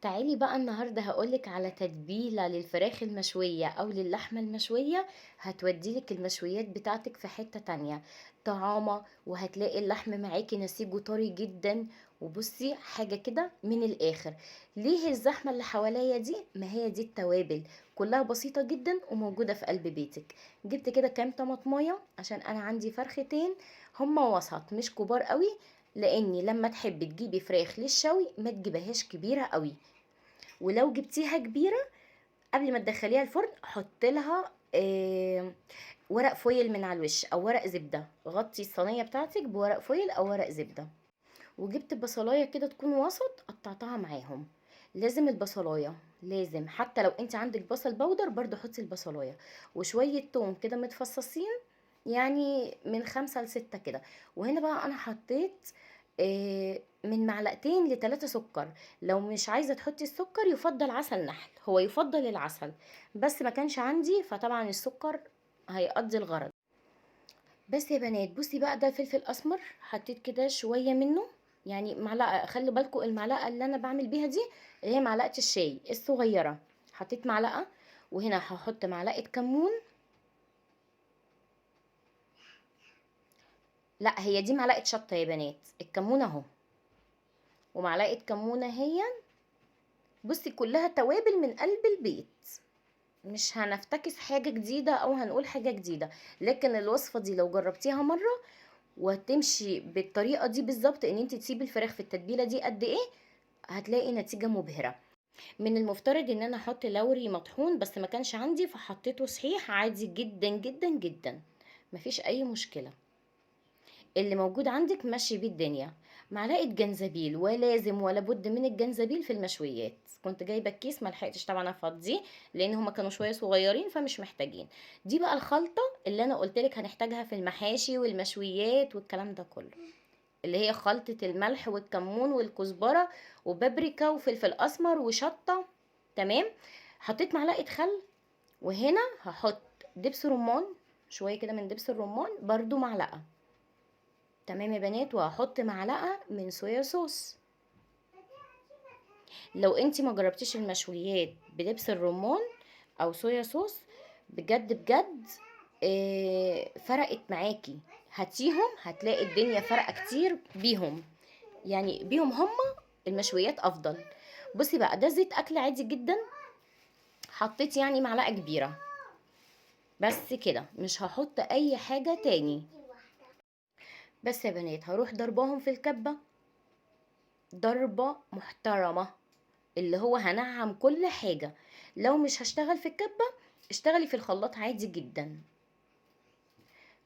تعالي بقى النهاردة هقولك على تتبيلة للفراخ المشوية أو للحمة المشوية، هتوديلك المشويات بتاعتك في حتة تانية طعامة، وهتلاقي اللحم معاكي نسيجه طري جدا. وبصي حاجة كده من الآخر، ليه الزحمة اللي حواليا دي؟ ما هي دي التوابل كلها بسيطة جدا وموجودة في قلب بيتك. جبت كده كام طماطماية عشان أنا عندي فرختين هما وسط مش كبار قوي، لأني لما تحبي تجيبي فراخ للشوي ما تجيبهاش كبيرة قوي، ولو جبتيها كبيرة قبل ما تدخليها الفرن حط لها ورق foil من على الوش او ورق زبدة، غطي الصينية بتاعتك بورق foil او ورق زبدة. وجبت بصلاية كده تكون وسط قطعتها معاهم، لازم البصلاية لازم، حتى لو انت عندك بصل بودر برضو حطي البصلاية، وشوية توم كده متفصصين يعني من 5 ل6 كده. وهنا بقى انا حطيت من معلقتين لتلاتة سكر، لو مش عايزة تحطي السكر يفضل عسل نحل، هو يفضل العسل بس ما كانش عندي فطبعا السكر هيقضي الغرض. بس يا بنات بصي بقى ده فلفل اسمر حطيت كده شوية منه، يعني معلقة، خلوا بالكم المعلقة اللي انا بعمل بيها دي اللي هي معلقة الشاي الصغيرة، حطيت معلقة. وهنا هحط معلقة كمون، لا هي دي معلقة شطة يا بنات، الكمون اهو، ومعلقة كمونة هي. بصي كلها توابل من قلب البيت، مش هنفتكس حاجة جديدة او هنقول حاجة جديدة، لكن الوصفة دي لو جربتيها مرة وهتمشي بالطريقة دي بالظبط، ان انت تسيبي الفراخ في التتبيلة دي قد ايه، هتلاقي نتيجة مبهرة. من المفترض ان انا احط لوري مطحون بس ما كانش عندي فحطيته صحيح عادي جدا جدا جدا، مفيش اي مشكلة، اللي موجود عندك ماشي بيه الدنيا. معلقة جنزبيل، ولازم ولا بد من الجنزبيل في المشويات، كنت جايبة الكيس ما لحقتش طبعا افضيه لان هما كانوا شوية صغيرين فمش محتاجين. دي بقى الخلطة اللي انا قلتلك هنحتاجها في المحاشي والمشويات والكلام ده كله، اللي هي خلطة الملح والكمون والكزبرة وبابريكا وفلفل اسمر وشطة. تمام، حطيت معلقة خل، وهنا هحط دبس رمان، شوية كده من دبس الرمان برضو معلقة. تمام يا بنات، وهحط معلقة من صويا صوص. لو انتي ما جربتيش المشويات بدبس الرمان او صويا صوص بجد بجد، فرقت معاكي، هاتيهم هتلاقي الدنيا فرقة كتير بيهم، يعني بيهم هما المشويات افضل. بصي بقى ده زيت اكل عادي جدا، حطيت يعني معلقة كبيرة بس كده، مش هحط اي حاجة تاني. بس يا بنات هروح ضرباهم في الكبة ضربة محترمة، اللي هو هنعم كل حاجة. لو مش هشتغل في الكبة اشتغلي في الخلاط عادي جدا،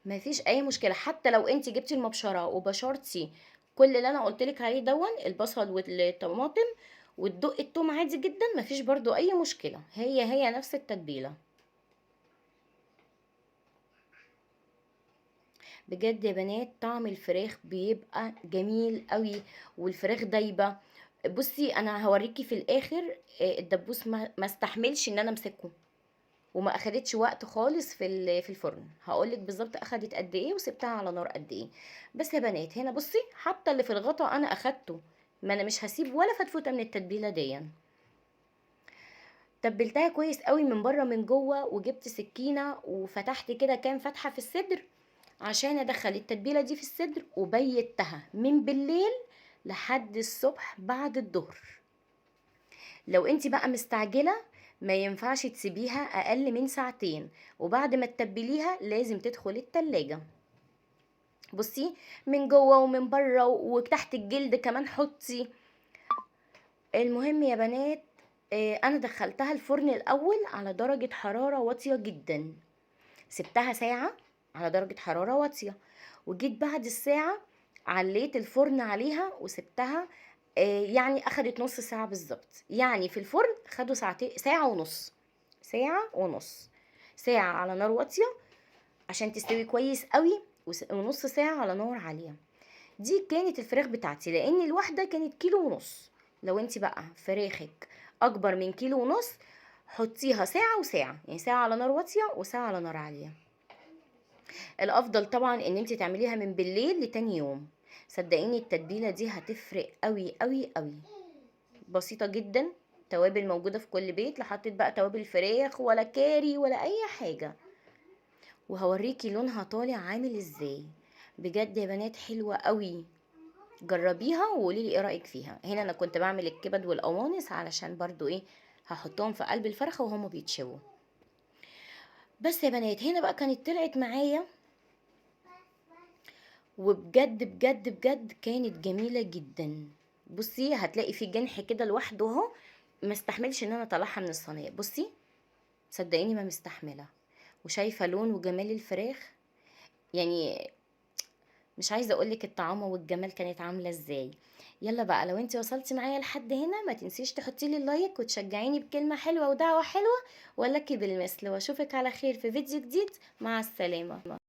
مفيش اي مشكلة. حتى لو انتي جبتي المبشرة وبشرتي كل اللي انا قلتلك عليه دون، البصل والطماطم وتدقي التوم عادي جدا، مفيش برضو اي مشكلة، هي هي نفس التتبيلة. بجد يا بنات طعم الفراخ بيبقى جميل قوي، والفراخ دايبة. بصي انا هوريكي في الاخر، الدبوس ما استحملش ان انا امسكه، وما اخدتش وقت خالص في الفرن، هقولك بالظبط اخدت قد ايه وسبتها على نار قد ايه. بس يا بنات هنا بصي حتى اللي في الغطا انا اخدته، ما انا مش هسيب ولا فتفوته من التتبيله دي. تبلتها كويس قوي من بره من جوه، وجبت سكينه وفتحت كده كام فتحه في الصدر عشان ادخل التتبيله دي في الصدر، وبيتها من بالليل لحد الصبح بعد الظهر. لو انت بقى مستعجله ما ينفعش تسيبيها اقل من ساعتين، وبعد ما تتبليها لازم تدخل التلاجة. بصي من جوه ومن بره وتحت الجلد كمان حطي. المهم يا بنات، انا دخلتها الفرن الاول على درجة حرارة واطية جدا، سبتها ساعة على درجة حرارة واطية، وجيت بعد الساعة عليت الفرن عليها وسبتها، يعني اخدت نص ساعة بالظبط، يعني في الفرن خدوا ساعتين، ساعة ونص، ساعة ونص، ساعة على نار واطية عشان تستوي كويس قوي، ونص ساعة على نار عالية. دي كانت الفراخ بتاعتي، لان الواحدة كانت كيلو ونص. لو انت بقى فراخك اكبر من كيلو ونص حطيها ساعة وساعة، يعني ساعة على نار واطية وساعة على نار عالية. الافضل طبعا ان انت تعمليها من بالليل لتاني يوم، صدقيني التتبيلة دي هتفرق قوي قوي قوي. بسيطة جدا توابل موجودة في كل بيت، لا حطيت بقى توابل فراخ ولا كاري ولا اي حاجة. وهوريكي لونها طالع عامل ازاي. بجد يا بنات حلوة قوي، جربيها وقولي لي ايه رايك فيها. هنا انا كنت بعمل الكبد والقوانص علشان برضو ايه، هحطهم في قلب الفرخه وهما بيتشووا. بس يا بنات هنا بقى كانت طلعت معايا، وبجد بجد بجد كانت جميلة جدا. بصي هتلاقي في جنح كده لوحده اهو، ما استحملش ان انا اطلعها من الصينية. بصي صدقيني ما مستحمله، وشايفه لون وجمال الفراخ، يعني مش عايزه اقولك الطعامه والجمال كانت عامله ازاي. يلا بقى لو انت وصلتي معايا لحد هنا ما تنسيش تحطي لي ال like وتشجعيني بكلمه حلوة ودعوة حلوة، ولك بالمثل، واشوفك على خير في فيديو جديد. مع السلامة.